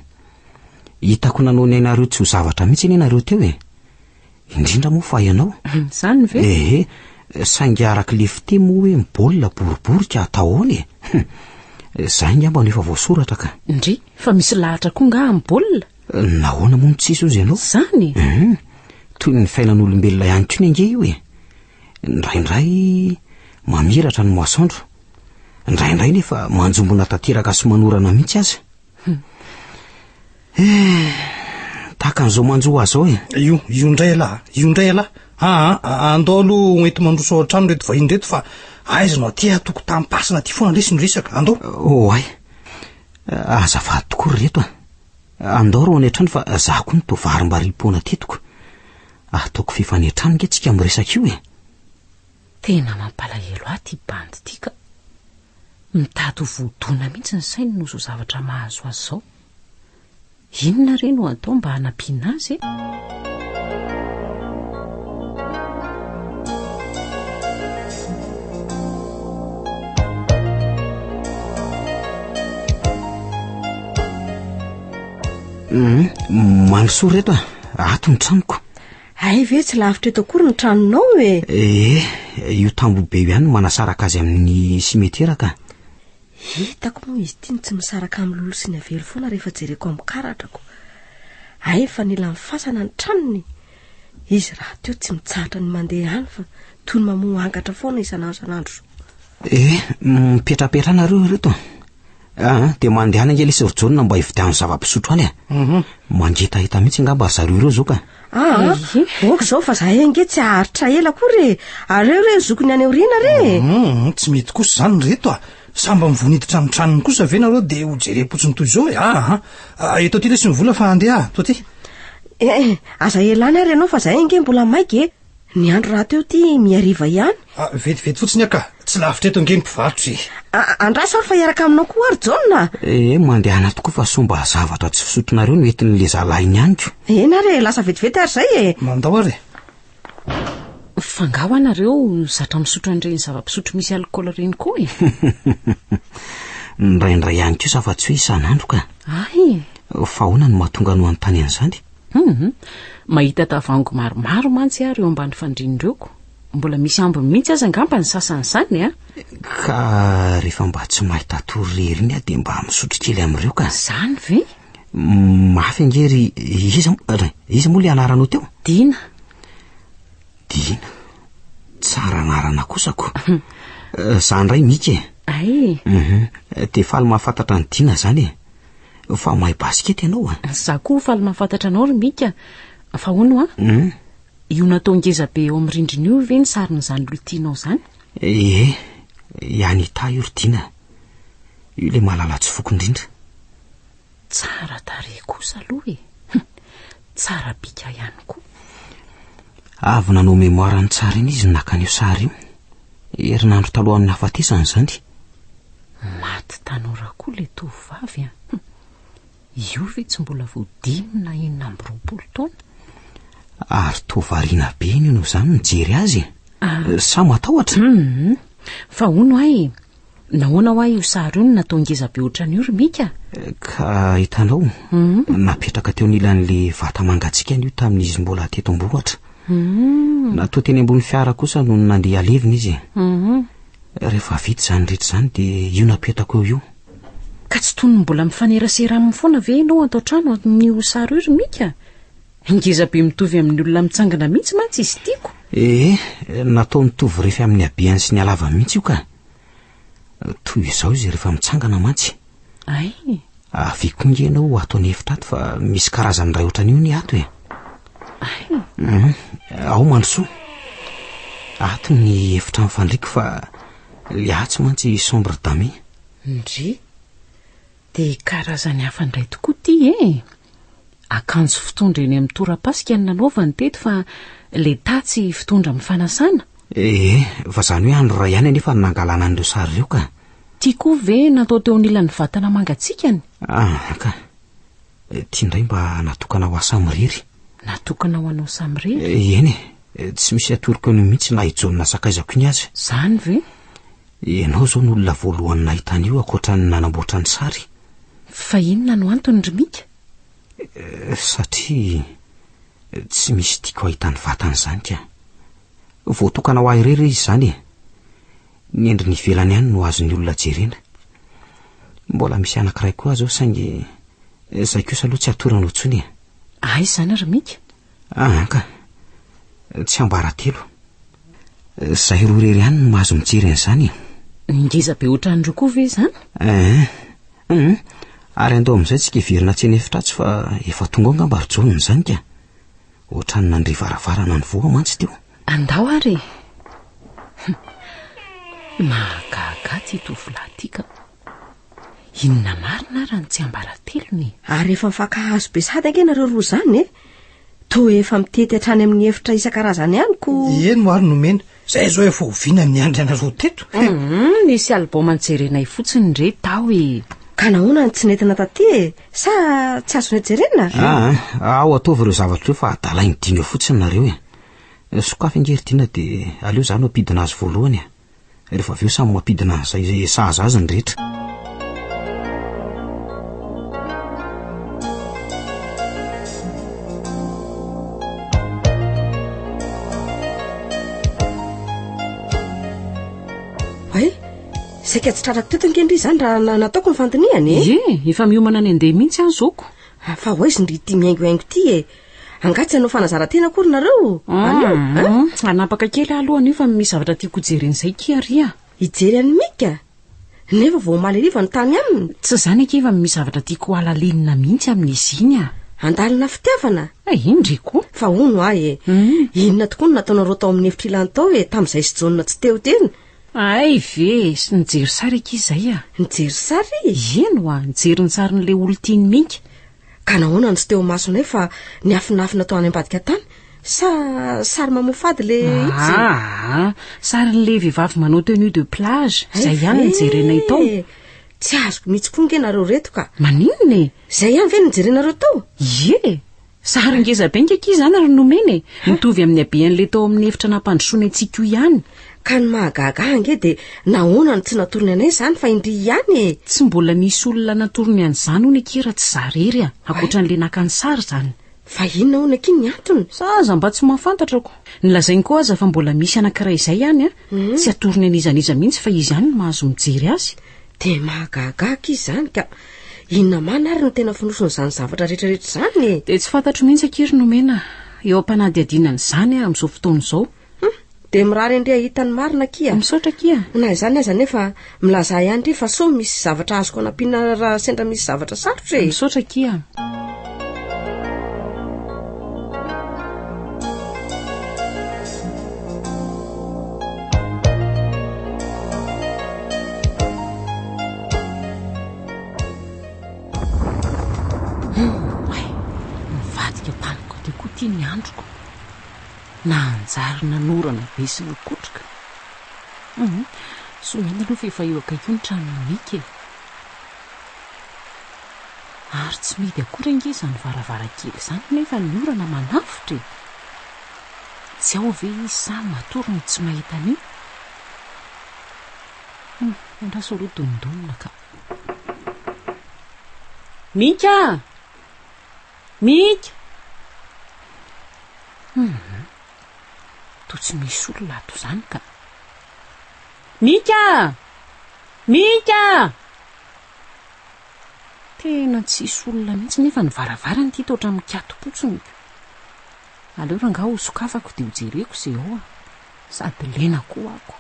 Hitako nanao ny ainareo tsy ho zavatra mihitsy anie nareo teo e! Indrindra moa fa ianao.
Izany ve?
Ehe, saingy araka ilay fiteny moa hoe ny baolina boribory ka atao ahoana e? Hum, izay angamba no efa voasoratra ka.
Ndry, fa misy lahatra koa angaha amin'ny baolina?
Nahoana moa no tsisy hozy ianao?
Izany?
Hum, toy ny fiainan'olombelona ihany koa ny ange io e. Indraindray mamiratra ny masoandro, indraindray nefa manjombona tanteraka sy manorana mihitsy aza. Eh, tahaka an'izao manjo azy izao e.
Io, io indray ialahy, io indray ialahy. Aa, ah, andao aloha ho enti-mandroso ao an-trano ireto vahiny ireto fa aiza no aty an-tokotanim-pasana aty foana lesy no resaka. Andao.
Oay, azafady tokoa ry reto a. Andao reo any an-trano fa za koa no toa varimbariam-poana tetiko. Ataoko fifanetrano nge tsika miresaka io e.
Tena mampalahelo ahy ity bandy ity ka. Mitady ho voadona mihitsy ny sainy noho izao zavatra mahazo azy izao. Inona re no atao mba hanampiana azy e?
Hum, mandrosoa reto a, ato ny tranoko.
Hay ve tsy lavitra eto akory ny tranonao e?
Ee, io tamboho be io ihany no manasaraka azy amin'ny simetiera ka.
Hitako moa izy ity no tsy misaraka amin'ny lolo sy ny avelo foana rehefa jereko amin'ny karatrako. Hay efa nila ny fasana ny tranony. Izy rahateo tsy mitsahatra ny mandeha any fa toy ny mamoha angatra foana isan'andro isan'andro.
Ee, mipetrapetraha nareo ireto. Aa, dia mandehana ange lesy ry Jaona mba hividiano zava-pisotro any e.
Mhm.
Mangetaheta mihitsy angamba ry zareo ireo izao ka.
Aa, ok izao fa zahay ange tsy haharitra ela akory e. Aleo re ny zokiny any aoriana re e.
Mhm, tsy mety kosa izany ry reto a. Samy mba mivoniditra amin'ny tranony kosa ve nareo dia ho jerem-potsiny toy izao e. Aa, ah, eto aty lesy ny vola fa andeha aho, ato aty.
Eh, eh, aza elana ary ianao fa zahay ange mbola maika e. Ny andro rahateo ity mihariva ihany.
Ah, vetivety fotsiny aho ka. Tsy lavitra eto ange ny mpivarotra e.
Ah, andraso ary fa hiaraka aminao koa ary Jaona.
Eh, mandehana tokoa fa sao mba zavatra tsy fisotronareo no entin'ilay zalahiny any ko.
Eny ary e, lasa vetivety ary izay e.
Mandao ary e.
Fa nga hoa nareo zatra misotro an'ireny zava-pisotro misy alikaola ireny koa e?
Indraindray ihany kosa fa tsy hoe isan'andro ka.
Ay!
Fa ahoana no mahatonga anao hanontany an'izany?
Hum, mahita tavoahangy maromaro mantsy aho ireo ambany fandrian'ireo ko. Mbola misy ambiny mihitsy aza angamba ny sasan'izany a!
Ka rehefa mba tsy mahita tory irery iny aho dia mba misotro kely amin'ireo ka.
Izany ve?
Mafy ange ry iza ry iza moa ilay anaranao teo?
Dina.
Dina. Tsara anarana kosa ko. Za indray Mika e.
Ay.
Mhm. Dia faly mahafantatra an'i Dina izany e. Fa mahay basikety ianao a!
Za koa faly mahafantatra anao ry Mika. Fa hono hoa, io natao ngeza be eo amin'ny rindrina io ve ny sarin'izany olona tianao izany?
Ie, i Anita io ry Dina. Io ilay malala tsy foko indrindra.
Tsara tarehy kosa aloha e! Hum, tsara bika ihany koa.
Avy nanao mémoire ny tsara iny izy naka an'io sary io. Herinandro talohan'ny nahafatesany izany.
Maty tanora koa ilay tovovavy an! Io ve tsy mbola vao dimy na 26 taona?
Ary toa variana be iny ianao izany mijery azy e! Ah. Sa matahotra?
Hum. Fa hono ahy, nahoana hoa io sary io no natao ngeza be ohatran'io ry Mika?
Ka hitanao, hmm. napetraka teo anilan'le vata mangatsiaka io tamin'izy mbola teto am-bohitra.
Hmm.
Natao teny ambony fiara kosa no nandeha halevina izy.
Hmm.
Rehefa vita izany rehetra izany dia io napetako eo io.
Ka tsy toy ny mbola mifanerasera aminy foana ve ianao ato an-trano amin'io sary io ry Mika? Ngeza be mitovy amin'ny olona mitsangana mihitsy mantsy izy ity ko.
Ee, natao mitovy refy amin'ny habehany sy ny halavany mihitsy io ka. Toy izao izy rehefa mitsangana mantsy.
Ay.
Avia koa nge ianao ato an'efitra ato fa misy karazany iray ohatran'io ny ato e.
Ay.
Mhm. Ao mandrosoa. Ato ny efitra mifandriako fa le atsy mantsy chambre d'amis.
Ndry. Dia karazany hafa indray tokoa ity e! Akanjo fitondra eny amin'ny torapasika no nanaovany teto fa le tatsy fitondra amin'ny fanasana.
Ee, fa izany hoe andro iray ihany anefa no nangalana an'ireo sary ireo ka.
Ty koa ve natao teo anilan'ny vatana mangatsiakany?
Ah, ka. Ty indray mba natokana ho ahy samirery.
Natokana ho anao samirery?
Eny e, tsy misy atoroko an'io mihitsy na i Jaona sakaizako iny aza.
Izany ve?
Ianao izao no olona voalohany nahita an'io ankoatra ny nanamboatra ny sary.
Fa inona no antony ry Mika?
Satria tsy misy tiako hahita ny vatany izany ka. Voatokana ho ahy irery izy izany e. Ny endriny ivelany ihany no azon'ny olona jerena. Mbola misy anankiray koa aza ao saingy izay kosa aloha tsy atorana intsony e.
Aiza izany ry Mika?
Ah, ka. Tsiambaratelo. Izay roa irery ihany no mahazo mijery an'izany e.
Ngeza be ohatran'ireo koa ve izany?
Eh, eh. Ary andao amin'izay tsika hiverina atsy an'efitra atsy fa efa tonga ao angamba ry Jaona izany ka. Ohatran'ny nandre varavarana nivoha mantsy teo.
Andao ary e. Mahagaga ity tovolahy ity ka. Inona marina ara ny tsiambaratelony e?
Ary efa mifankahazo be sady ange nareo roa izany e! Toa efa mitety hatrany amin'ny efitra isan-karazany ihany ko.
Eny moa ary nomena. Zay izao efa oviana ny niandry anareo teto?
Hum, nisy album nijerenay fotsiny re tao e.
Ka nahoana no tsy nentina taty e? Sa tsy azonay jerena?
Ah, ao ataovy ireo zavatra ireo fa adalain'i Dina fotsiny nareo e. Sokafy ange ry Dina dia aleo za no hampidina azy voalohany e. Rehefa avy eo samy mampidina an'izay sahaza azy ny rehetra.
Oay, saika tsy tratrako teto ange ndry izany raha nataoko ny fandinihana e.
Ie, efa miomana ny handeha mihitsy aho zoko.
Ah, fa ho aiza ndry ity mihaingohaingo ity e? Angaha tsy hanao fanazaran-tena akory nareo anio?
Hum, hanapaka kely aho aloha anio fa misy zavatra tiako hojerena izay kia ry a.
Hijery an'i Mika? Nefa vao omaly hariva no tany aminy.
Tsy izany akia fa misy zavatra tiako halalinina mihitsy amin'izy iny a.
Handalina fitiavana?
Eh, iny ry koa.
Fa hono ahy e, inona tokoa no nataonareo tao amin'ny efitra ilany tao e, tamin'izay sy Jaona tsy teo teny?
Hay ve, sy nijery sary akia izay a.
Nijery sary?
Eny oa, nijery ny sarin'ilay olon-tian'i Mika.
Ka nahoana no tsy teo imasonay fa niafinafina tao any ambadika tany? Sa sary mamoafady le izy?
Aa, sarin'le vehivavy manao tenue de plage, izay ihany no jerenay tao.
Tsy azoko mihitsy koa nge nareo reto ka.
Maninona e?
Izay ihany ve no jerenareo tao?
Ie! Sary ngeza be nge akia izany ry Nomena e! Mitovy amin'ny habean'ilay tao amin'ny efitra nampandrosoana antsika io ihany.
Ka ny mahagaga ahy ange dia nahoana no tsy natorony anay izany fa indry ihany e!
Tsy mbola nisy olona natorony an'izany hono akia raha tsy za irery a! Ankoatran'ilay naka ny sary izany.
Fa inona hono akia ny antony?
Za aza mba tsy mahafantatra ko! Nolazainy koa aza fa mbola misy anankiray izay ihany a! Tsy atorony an'iza n'iza mihitsy fa izy ihany no mahazo mijery azy.
Dia mahagaga aky izany ka! Inona marina ary no tena fonosin'izany zavatra rehetra rehetra izany e?
Dia tsy fantatro mihitsy akia ry Nomena, eo am-panadihadiana an'izany aho amin'izao fotoana izao.
Hum, dia mirary an-dry hahita ny marina akia.
Misaotra akia.
Na izany aza anefa, milazà ihany ry fa sao misy zavatra azoko anampiana raha sendra misy zavatra sarotra e.
Misaotra akia. Oay, nivadika tampoka teo koa ity ny androko. Nanjary nanorana be sy nikotroka. Hum, soa ihany aloha fa efa eo akaiky eo ny tranon'i Mika e. Ary tsy mihidy akory ange izany varavarankely izany nefa ny orana manafotra e. Tsy ao ve izy sa matory no tsy mahita an'io? Hum, andraso aloha donondonina ka. Mika a! Mika! Hum, toa tsy misy olona ato izany ka. Mika a! Mika a! Tena tsisy olona mihitsy nefa ny varavarana ity toa ohatran'ny mikato-potsiny ka. Aleo rangaha ho sokafako dia ho jereko izay ao a. Sady lena koa ako.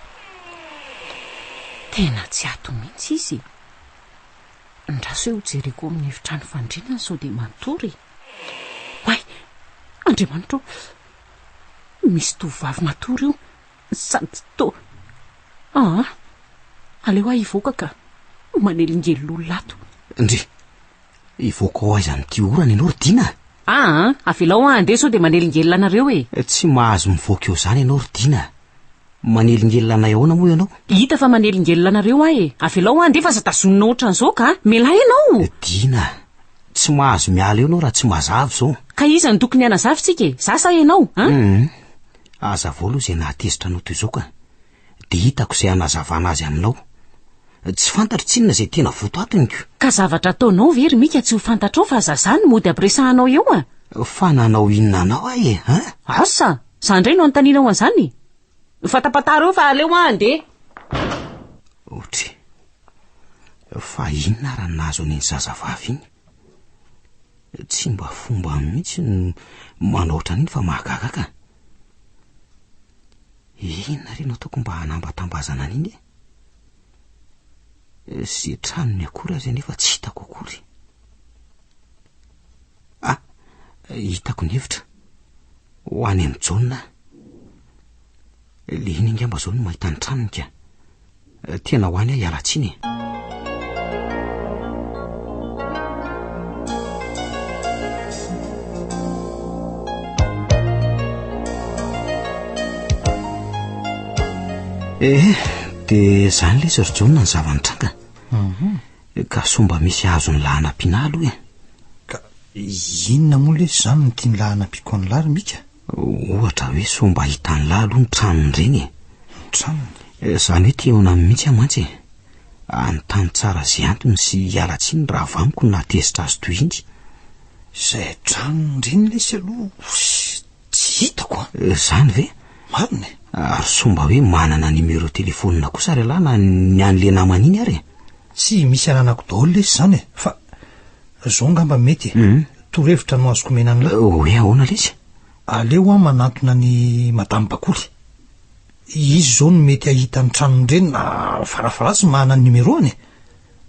Tena tsy ato mihitsy izy e. Andraso hoe ho jereko ao amin'ny efitrano fandriana sao dia matory e. Oay! Andriamanitra ô! Misy tovovavy matory io. Sady toa. Aa! Aleo aho hivoaka ka. Manelingelina olona ato.
Ndry! Hivoaka ho aiza amin'ity orana ianao ry Dina a?
Aa! Avelao aho handeha sao dia manelingelina anareo e!
Tsy mahazo mivoaka eo izany ianao ry Dina a! Manelingelina anay ahoana moa ianao?
Hita fa manelingelina anareo aho e! Avelao aho handeha fa aza tazonina ohatran'izao ka! Mialà ianao!
Dina a! Tsy mahazo miala eo ianao raha tsy mazava izao.
Ka iza no tokony hanazava isika e? Za sa ianao? An?
Hum. Hazavao aloha izay nahatezitra anao toy izao ka. Dia hitako izay hanazavana azy aminao. Tsy fantatro tsinona izay tena votoatiny ko.
Ka zavatra ataonao ve ry Mika tsy ho fantatrao fa zazah no mody ampiresahanao eo a!
Fa nanao inona anao aho e, an?
Asa! Za indray no anontanianao an'izany? Fatapataro eo fa aleo aho handeha.
Otry. Fa inona ary no nahazo an'iny zazavavy iny? Tsy mba fombany mihitsy ny manao ohatran'iny fa mahagaga ka. Inona re no ataoko mba hanambatambazana an'iny e? Izay tranony akory aza anefa tsy hitako akory. Ah, hitako ny hevitra. Ho any amin'i Jaona aho. Le iny angamba zao no mahita ny tranony ka. Tena ho any aho hiala tsiny e. Eh, de zany lesy ry Jaona ny zava-nitranga. Mhm. Ka sao mba misy azon'ny lahy hanampiana ahy aloha e.
Ka inona moa lesy izany no tian'ny lahy hanampiako an'lah ry Mika?
Ohatra hoe sao mba hitan'lah aloha ny tranony ireny e.
Ny tranony?
Izany hoe te hihaona aminy mihitsy aho mantsy e. Hanontany tsara izay antony sy hiala tsiny raha avy amiko no nahatezitra azy toy iny.
Izay tranony ireny lesy aloha tsy hitako an!
Izany ve?
Marina e!
Ary sao mba hoe manana numéro téléphone kosa ry ialahy na ny an'ilay namana iny ary e?
Tsy misy ananako daholo lesy izany e! Fa zao angamba mety e! Torohevitra no azoko omena an'lah.
Hoe ahoana lesy?
Aleo aho manantona an'i Madame Bakoly. Izy izao no mety hahita ny tranon-dreny na farafaharatsiny manana ny numéro-ny e!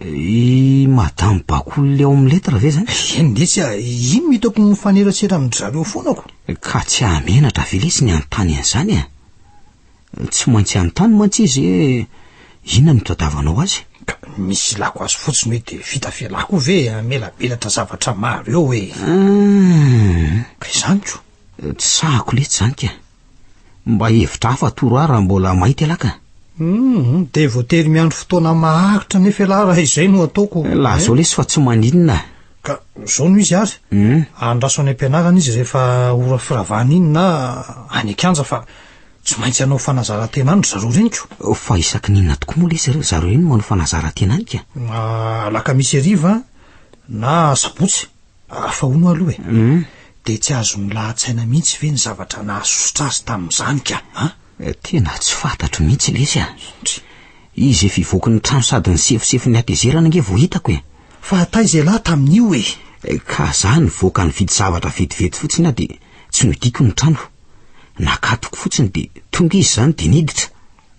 I Madame Bakoly le ao amin'ny lettre ve zany?
Eny lesy a! Iny no hitako mifanerasera amin-dry zareo foana ko!
Ka tsy hahamenatra ve lesy ny hanontany an'izany e? Tsy maintsy hanontany mantsy izy hoe inona no itadiavanao azy.
Ka misy ilako azy fotsiny hoe dia vita fialako koa ve hamelabelatra zavatra maro eo e! Ka izany ko!
Tsy sahako letsy izany ka! Mba hevitra hafa atoro ahy raha mbola mahita ialahy ka!
Hum, dia voatery miandry fotoana maharitra anefa ialahy raha izay no ataoko.
Lazao lesy fa tsy maninona.
Ka izao no izy ary, andraso any am-pianarana izy rehefa ora firavana iny na any an-kianja fa tsy maintsy hanao fanazaran-tena any ry zareo ireny ko.
Fa isaky ny inona tokoa moa lesy ry zareo ireny no manao fanazaran-tena any ka?
Alakamisy hariva na asabotsy. Fa hono aloha e, dia tsy azon'ny lahatsaina mihitsy ve ny zavatra nahasosotra azy tamin'izany ka, an?
Tena tsy fantatro mihitsy lesy a! Izy efa hivoaky ny trano sady nisefosefon'ny hatezerana ange vao hitako e!
Fa taiza ialahy tamin'io e?
Ka za nivoaka nividy zavatra vetivety fotsiny aho dia tsy nohidiako ny trano. Nakatoko fotsiny dia tonga izy izany dia niditra.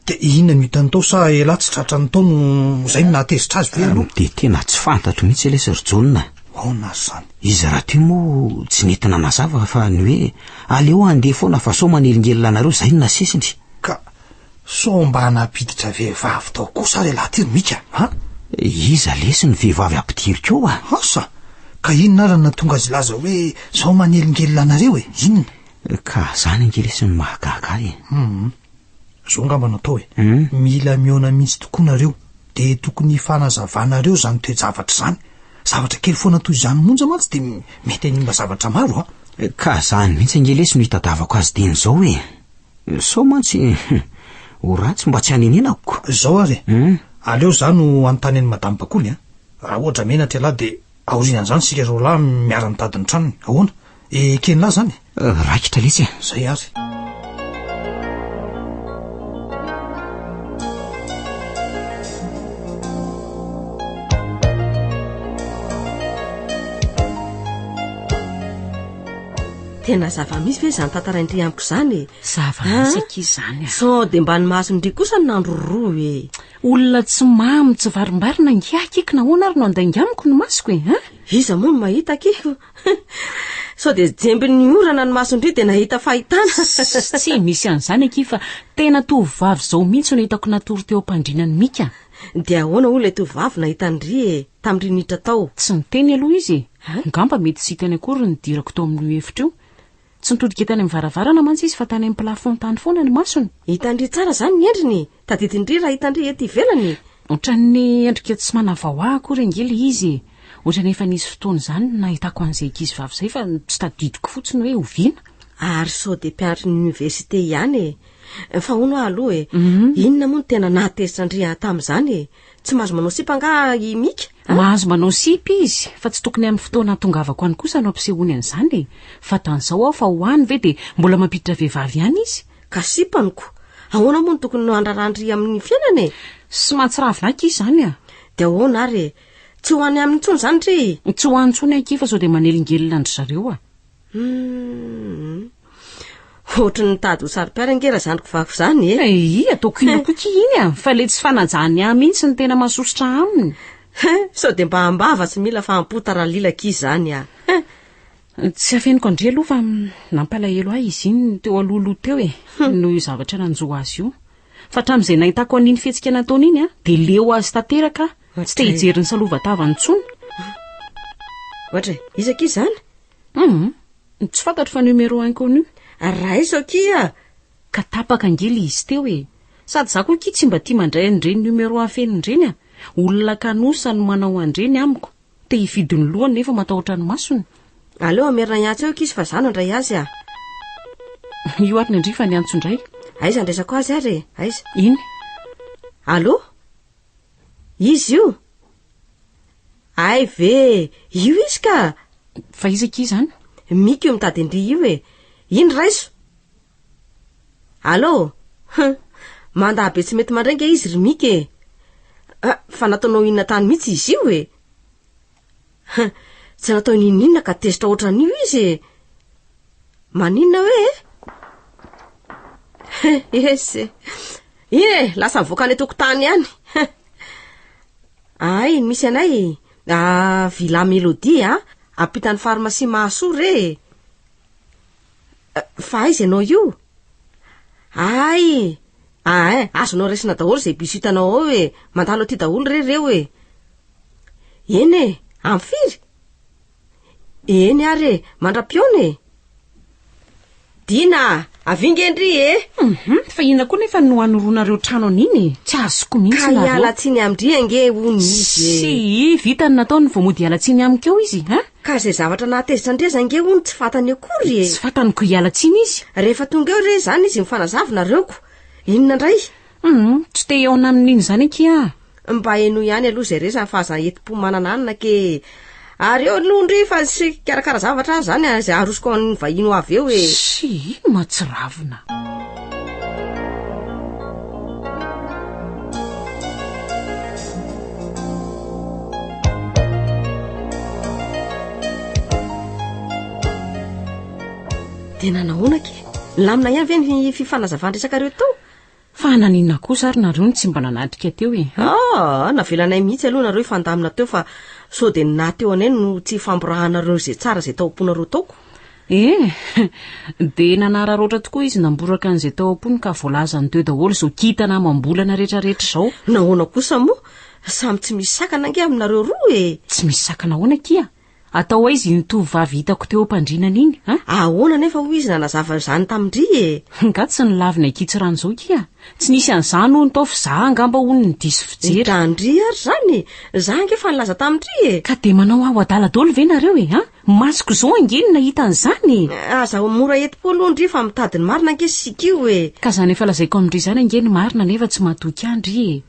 Dia inona no hitany tao sa elah tsy tratrany tao no izay no nahatezitra azy ve aloha?
Dia tena tsy fantatro mihitsy lesy ry Jaona.
Aona ary izany?
Izy rahateo moa tsy nety nanazava fa ny hoe aleo handeha foana fa sao manelingelina anareo izay no nasesiny.
Ka sao mba nampiditra vehivavy tao kosa ary elah ty ry Mika a?
Iza lesy ny vehivavy ampidiriko ao a?
Asa! Ka inona ary no nahatonga azy hilaza hoe sao manelingelina anareo e? Inona?
Ka zany ange lesy no mahagaga ahy e.
Zao angamba no atao e. Mila mihaona mihitsy tokoa nareo, dia tokony hifanazavanareo izany toe-javatra izany. Zavatra kely foana toy izany monja mantsy dia mety hanimba zavatra maro a.
Ka izany mihitsy ange lesy no hitadiavako azy dieny izao e. Sao mantsy ho ratsy mba tsy hanenenako.
Izao ary e. Aleo izaho no hanontany an'i Madame Bakoly a. Raha ohatra menatra ialahy dia aorian'izany isika roalahy miara-mitady ny tranony. Ahoana? Eken'lah izany e?
Raikitra letsy e.
Izay ary.
Tena zava-misy ve izany tantarain-dry amiko izany e?
Zava-misy akia izany
a. Sao dia mba ny mason-dry kosa no nandroroa e?
Olona tsy mamo, tsy varimbarina ange ahy aky, nahoana ary no handainga amiko ny masoko e? An?
Iza moa no mahita aky? Sao dia jembin'ny orana ny mason-dry dia nahita fahitana?
Tsy misy an'izany akia fa tena tovovavy izao mihitsy no hitako natory teo am-pandriana an'i Mika.
Dia ahoana hoy ilay tovovavy nahita an-dry e, tamin'ry niditra tao?
Tsy niteny aloha izy e. Angamba mety tsy hitany akory ny nidirako tao amin'io efitra io. Tsy nitodika tany amin'ny varavarana mantsy izy fa tany amin'ny plafond tany foana ny masony.
Hitan-dry tsara izany ny endriny e! Tadidin-dry raha hitan-dry ety ivelany e!
Ohatran'ny endrika tsy manavao ahy akory ange ilay izy e! Ohatran'ny efa nisy fotoana izany nahitako an'izay ankizivavy izay fa tsy tadidiko fotsiny hoe oviana.
Ary sao dia mpianatry ny oniversite ihany e! Fa hono aho aloha e! Inona moa no tena nahatezitra an-dry tamin'izany e? Tsy mahazo manao sipa angaha i Mika
a? Mahazo manao sipa izy, fa tsy tokony amin'ny fotoana hahatongavako any kosa no ampisehoany an'izany e! Fantany izao aho fa ho any ve dia mbola mampiditra vehivavy ihany izy?
Ka sipany ko! Ahoana moa no tokony handraran-dry amin'ny fiainana e?
Sy mahatsiravina aky izy izany a!
Dia ahoana ary e? Tsy ho any aminy intsony izany ry?
Tsy ho any intsony akia fa sao dia manelingelina an-dry zareo a!
Humm. Ohatry ny mitady ho saro-piaro ange raha zandriko vavy izany
e. Eii, ataoko inona koa ki iny a! Fa ilay tsy fanajany ahy mihitsy no tena mahasosotra aminy.
Sao dia mba am-bava tsy mila fa am-po taralila akia izany a!
Tsy afeniko an-dry aloha fa nampalahelo ahy izy iny teo alohaloha teo e, noho io zavatra nanjo azy io. Fa hatramin'izay nahitako an'iny fihetsika nataony iny a, dia leo azy tanteraka aho. Tsy te hijery ny salovan-tavany intsony.
Ohatra e, iza akia izany?
Hum, tsy fantatro fa numéro inconnu.
Raiso akia!
Ka tapaka ange le izy teo e! Sady za koa akia tsy mba tia mandray an'ireny numéro afenina ireny a! Olona kanosa no manao an'ireny amiko. Te hifidy ny lohany nefa matahotra ny masony.
Aleo hamerina hiantso eo akia izy fa za nandray azy a!
Io ary ny an-dry fa niantso indray.
Aiza andraisako azy ary e? Aiza?
Iny.
Allô? Iza io? Hay ve! Io izy ka!
Fa iza akia izany?
Mika io mitady an-dry io e! Iny raiso! Allô? Hum! Mandà be tsy mety mandray nge izy ry Mika e! Ah, fa nataonao inona tany mihitsy izy io e? Hum! Tsy natao n'inon'inona ka tezitra ohatran'io izy e! Maninona hoe e? Esy e! Iny e, lasa nivoaka any an-tokotany any. Ay, ny misy anay, ah, Villa Mélodie a, ampitan'ny pharmacie Mahasoa re e. Fa aiza ianao io? Ay, ah, azonao raisina daholo izay bus hitanao ao e, mandalo aty daholo re ireo e. Eny e, amin'ny firy? Eny ary e, mandra-pihaona e! Dina a! Avia nge ndry e!
Hum, fa inona koa nefa no anoroanareo trano an'iny e? Tsy azoko mihitsy
Ka
nareo.
hiala tsiny amin-dry ange hono izy e!
Sy, vita ny nataony vao mody hiala tsiny amiko eo izy, hein?
Ka izay zavatra nahatezitra an-dry aza ange hono tsy fantany akory e!
Tsy fantany ko hiala tsiny izy.
Rehefa tonga eo re izany izy mifanazava nareo ko! Inona indray?
Hum, tsy te hihaona amin'iny izany akia aho.
Mba henoy ihany aloha izay resany fa aza entim-po manana anona ke. Ary eo aloha ndry fa tsy hikarakara zavatra aho izany izay arosoko an'ny vahiny ho avy eo e.
Tsia, mahatsiravina.
Dia nanahoana akia? Nilamina ihany ve ny fifanazavan-dresakareo tao?
Fa naninona kosa ary nareo no tsy mba nanatrika teo e?
Ah, navelanay mihitsy aloha nareo hifandamina teo fa sao dia ny naha teo anay no tsy hifamborahanareo izay tsara izay tao am-ponareo tao ko.
Eh, dia nanararaotra tokoa izy namboraka an'izay tao am-pony ka voalazany teo daholo izao kintana amam-bolana rehetrarehetra izao.
Nahoana kosa moa? Samy tsy misy sakana ange aminareo roa e!
Tsy misy sakana ahoana akia? Atao aiza iny tovovavy hitako teo am-pandrinana iny, an?
Ahoana anefa hoy izy nanazava izany tamin-dry e?
Nga tsy nolaviny ankitsirano izao kia? Tsy nisy an'izany hono tao f'izaho angamba hono no diso fijery.
Hitan-dry ary izany e! Za ange efa nilaza tamin-dry e!
Ka dia manao aho adala daholo ve nareo e, an? Masoko izao ange no nahita an'izany e!
Aza mora entim-po aloha ndry fa mitady ny marina ange isika io e!
Ka izany efa lazaiko amin-dry izany ange ny marina nefa tsy matoky ahy ndry e!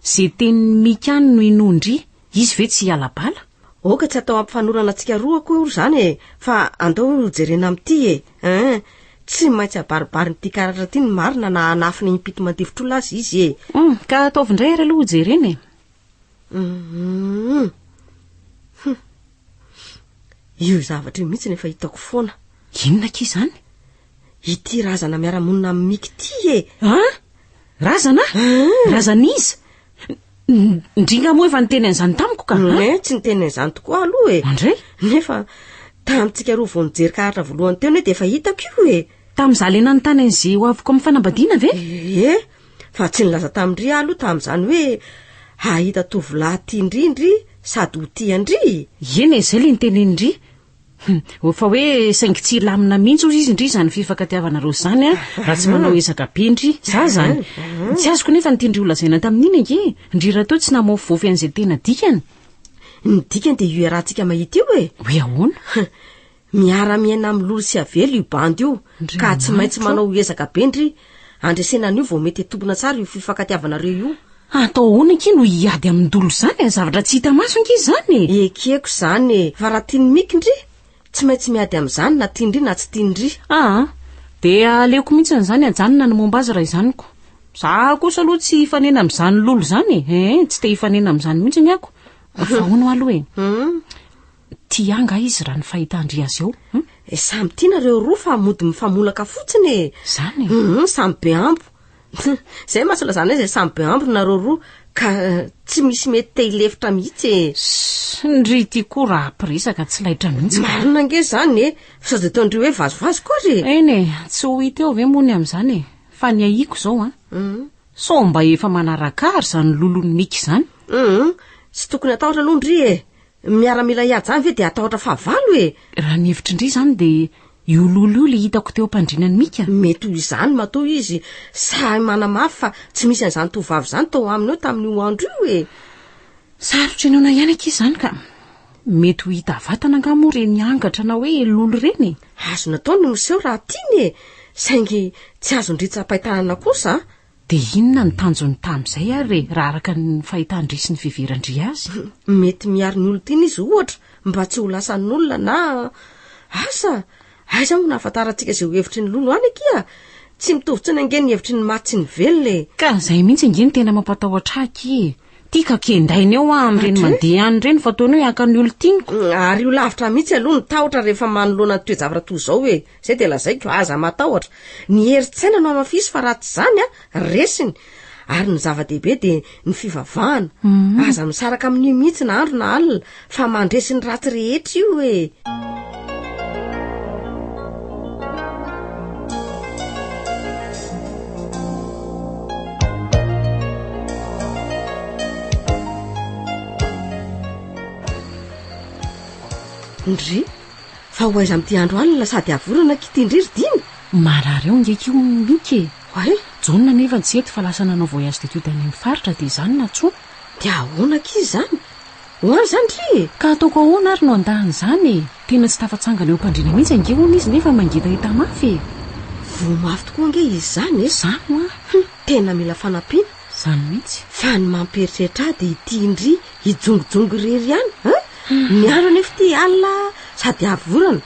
Ze tenin'i Mika any no inoan-dry, izy ve tsy hiala bala?
Aoka tsy atao hampifanorana antsika roa akory izany e, fa andao ho jerena amin'ity e! Hein! Tsy maintsy abaribarin'ity karatra ity ny marina na hanafina impito mandifotr'olona aza izy e!
Hum, ka ataovy indray ary aloha ho jerena e!
Hum! Hum! Io zavatra io mihitsy no efa hitako foana.
Inona akia izany?
Ity razana miara-monina amin'i Mika ity e!
An! Razana? Razan'iza? Ndry nga moa efa niteny an'izany tamiko ka?
Ne, tsy niteny an'izany tokoa aloha e.
Andray?
Nefa tamintsika roa vao nijery karatra voalohany teo ne dia efa hitako io e.
Tamin'izaho le nanontany an'izay ho aviko amin'ny fanambadiana ve?
Ie, fa tsy nilaza tamin-dry aho aloha tamin'izany hoe hahita tovolahy tian-dry ndry sady ho tian-dry.
Eny e, izay le nitenenin-dry. Hum, fa hoe saingy tsy hilamina mihitsy hozy izy ndry izany fifankatiavanareo izany an, raha tsy manao ezaka be ndry. Za izany. Tsy azoko nefa ny tian-dry ho lazaina tamin'iny ange. Ndry rahateo tsy namaofivaofy an'izay tena dikany.
Ny dikany dia io iarahantsika mahita io e.
Hoe ahoana?
Miara-miaina amin'ny lolo sy avelo io bandy io, ka tsy maintsy manao ezaka be ndry. Handresena an'io vao mety hitombina tsara io fifankatiavanareo io.
Atao ahoana akia no hiady amin-dolo izany e? Zavatra tsy hita maso ange izany
e! Ekeko izany e! Fa raha tian'i Miky ndry, tsy maintsy miady amin'izany na tian-dry na tsy tian-dry.
Aa! Dia aleoko mihitsy izany ajanona ny momba azy raha izany ko. Za kosa aloha tsy hifanena amin'izany lolo izany e! Ee, tsy te hifanena amin'izany mihitsy ny ako. Fa hono aloha e! Tia ahy angaha izy raha ny fahitan-dry azy eo? Hum?
Eh, samy tia nareo roa fa mody mifamolaka fotsiny e!
Izany
e? Hum, samy be ambo. Izay mantsy lazana hoe izay samy be ambo nareo roa ka tsy misy mety te hilefitra mihitsy e!
Ss, ndry ity koa raha hampiresaka tsy laitra mihitsy
ka. Marina ange izany e! Fa sao dia ataon-dry hoe vazivazy koa ry
e! Eny e, tsy ho hita eo ve moa ny amin'izany e! Fa ny ahiako izao an! Sao mba efa manaraka ary izany lolon'i Mika izany?
Hum, tsy tokony hatahotra aloha ndry e! Miaramila hiady izany ve dia hatahotra fahavalo e?
Raha ny hevitry ndry izany dia io lolo io ilay hitako teo am-pandrinan'i Mika.
Mety ho izany matoa izy sahy manamafy fa tsy misy an'izany tovovavy izany tao aminy eo tamin'io andro io e!
Sarotra inoana ihany akia izany ka. Mety ho hita vatana angaha moa ireny angatra na hoe lolo ireny e?
Azony atao ny miseho raha tiany e! Saingy tsy azon-dry tsapain-tanana kosa a!
Dia inona no tanjony tamin'izay ary e, raha araka ny fahitan-dry sy ny fiheveran-dry azy?
Mety miaro ny olon-tiany izy ohatra, mba tsy ho lasan'olona na. Asa! Aiza moa no ahafantarantsika izay ho hevitry ny lolo any akia? Tsy mitovy intsony ange ny hevitry ny maty sy ny velona e!
Ka izay mihitsy ange no tena mampatahotra ahy akia e! Tia ka kendaina eo aho amin'ireny mandeha any ireny fa toa ny hoe haka ny olon-tianiko.
Ary io lavitra mihitsy aloha ny tahotra rehefa manoloana ny toe-javatra toy izao e! Izay dia lazaiko, aza matahotra. Ny herin-tsaina no hamafiso fa raha tsy izany an, resiny. Ary ny zava-dehibe dia ny fivavahana. Aza misaraka amin'io mihitsy na andro na alina fa mandresy ny ratsy rehetra io e! Ndry, fa ho aiza amin'ity andro alina sady avy orana aky ity ndry ry Dina?
Marary ao nge ky hono Mika e!
Oay!
Jaona nefa tsy eto fa lasa nanao voyage d'étude any amin'ny faritra dia izany nantsoina.
Dia ahoana akia izany? Ho any izany ry e!
Ka ataoko ahoana ary no handà an'izany e! Tena tsy tafatsangana eo am-pandriana mihitsy ange hono izy nefa mangetaheta mafy e!
Voa mafy tokoa ange izy izany e!
Izany hoa!
Hum! Tena mila fanampiana.
Izany mihitsy.
Fa ny mampieritreritra ahy dia ity ndry hijongojongo irery ihany an! Ny andro anefa ity alina sady avy orana.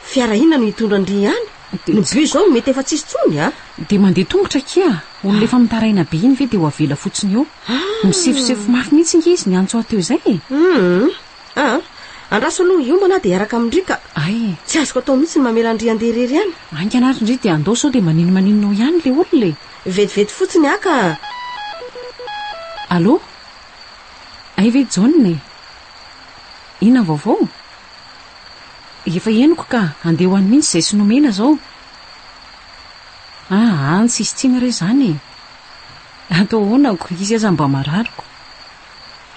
Fiara inona no hitondra an-dry any? Ny bus izao mety efa tsisy intsony a!
Dia mandeha tongotra akia! Olona efa mitaraina be iny ve dia ho avela fotsiny eo? Misefosefo mafy mihitsy ange izy niantso ahy teo izay e!
Hum! Ah! Andraso aloha hiomana aho dia hiaraka amin-dry ka!
Ay!
Tsy azoko atao mihitsy ny mamela an-dry handeha irery any.
Haingana ary ndry dia andao sao dia maninomaninona ao ihany ilay olona e!
Vetivety fotsiny aho ka!
Allô? Hay ve Jaona e? Inona ny vaovao? Efa henoko ka, andeha ho any mihitsy izay sy nomena izao. Aa, tsisy tsiny re izany e. Atao ahoana ko, izy aza mba marariko.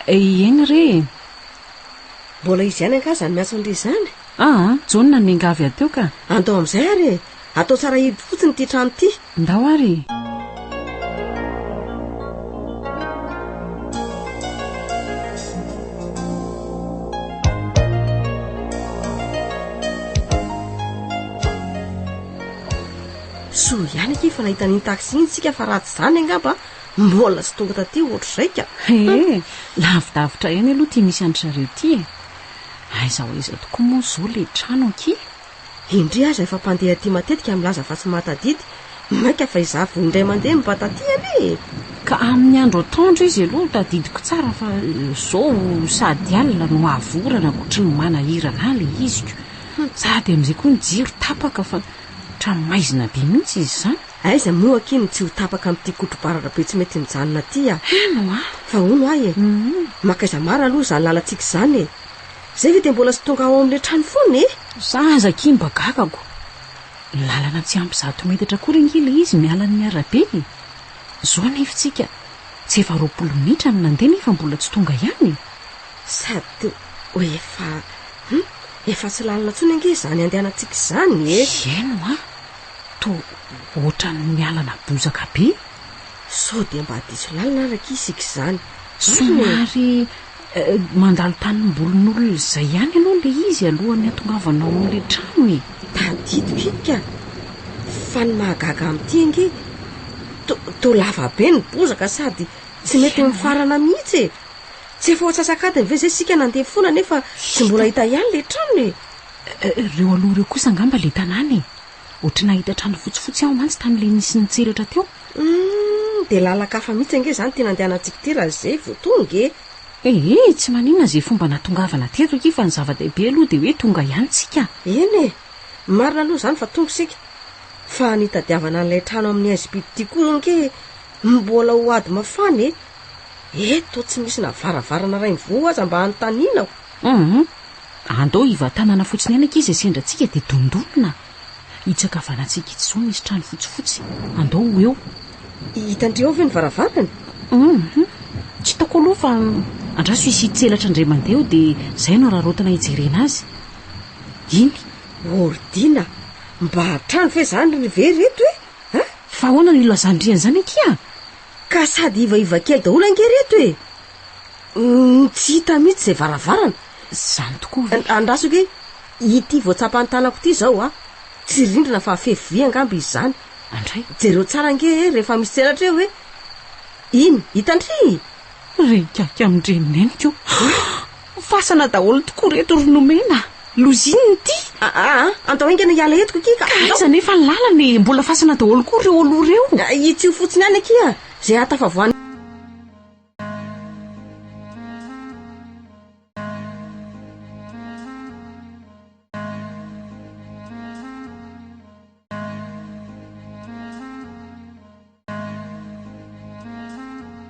Eny re e.
Mbola izy ihany angaha izany miantso an-dry izany?
Aa, Jaona no miangavy ahy teo ka.
Andao amin'izay ary e! Atao tsara hidy fotsiny ity trano ity.
Ndao ary e!
Soa ihany akia fa nahita an'iny taxi iny isika fa raha tsy izany angamba mbola tsy tonga taty ohatr'izay ka.
Ee, lavidavitra ihany aloha ity misy an-dry zareo ity e. Aiza ho aiza tokoa moa izao ilay trano akia?
Indry aza efa mpandeha aty matetika milaza fa tsy mahatadidy, mainka fa izaho vao indray mandeha no mba taty anie e!
Ka amin'ny andro atoandro izy aloha tadidiko tsara fa izao sady alina no avy orana ohatry ny manahirana ahy ilay izy ko! Sady amin'izay koa ny jiro tapaka fa ohatran'ny maizina be mihitsy izy izany.
Aiza moa akia no tsy ho tapaka amin'ity kotrobaratra be tsy mety mijanona ity a!
Heno a!
Fa hono ahy e! Mankaiza marina aloha izany lalantsika izany e! Zay ve dia mbola tsy tonga ao amin'ilay trano foana e?
Za aza akia mba gagako. Lalana tsy ampy zato metatra akory ange ilay izy miala ny arabe e! Zao anefa tsika tsy efa 20 minitra no nandeha nefa mbola tsy tonga ihany e!
Sady efa hum efa tsy lalana intsony ange izany andehanantsika izany e!
Heno a! Toa ohatran'ny mialana bozaka be.
Sao dia mba diso lalana ary akia isika izany.
Somary mandalo tanimbolin'olona izay ihany aloha ilay izy alohan'ny hatongavana ao amin'ilay trano e.
Tadidiko iny ka. Fa ny mahagaga amin'ity ange, toa lava be ny bozaka sady tsy mety mifarana mihitsy e. Tsy efa ho antsasak'adiny ve izay isika nandeha foana nefa tsy mbola hita ihany ilay trano e?
Ireo aloha ireo kosa angamba ilay tanàna e. Ohatry nahita trano fotsifotsy aho mantsy tamin'ilay nisy nitselatra teo.
Humm, dia lalan-kafa mihitsy ange izany ity nandehanantsika ity raha izay vao tonga e!
Ee, tsy maninona izay fomba nahatongavana teto akia fa ny zava-dehibe aloha dia hoe tonga ihany tsika.
Eny e! Marina aloha izany fa tonga isika. Fa ny hitadiavana an'ilay trano amin'ny haizim-pito ity koa ange mbola ho ady mafana e! Eto tsy misy na varavarana iray mivoha aza mba hanontaniana.
Humm, andao hivatanana fotsiny ihany akia izay sendra antsika dia dondonina. Itsy ankavanantsika itsy izao misy trano fotsifotsy. Andao ho eo.
Hitan-dry ao ve ny varavarana?
Hum, tsy hitako aloha fa andraso hisy tselatra indray mandeha eo dia izay no araraotina hijerena azy. Iny.
Ordina, mba trano ve izany ry ve ireto e? A?
Fa ahoana no ilazan-dry an'izany akia?
Ka sady ivaiva kely daholo ange ireto e! Tsy hita mihitsy izay varavarana.
Izany tokoa ve?
Andraso ange, ity voatsapan'ny tanako ity izao a! Tsy rindrina fa fefy vy angamba izy izany.
Andray.
Jereo tsara ange e, rehefa misy tselatra eo e! Iny, hitan-dry?
Ry ikaky amin-dreneniko. Fasana daholo tokoa ireto ry Nomena. Loza inona ity?
Aa, andao haingana hiala eto akia ka.
Ka aiza anefa ny lalana e? Mbola fasana daholo koa ireo aloha ireo.
Hitsio fotsiny ihany akia, izay hahatafavoahana.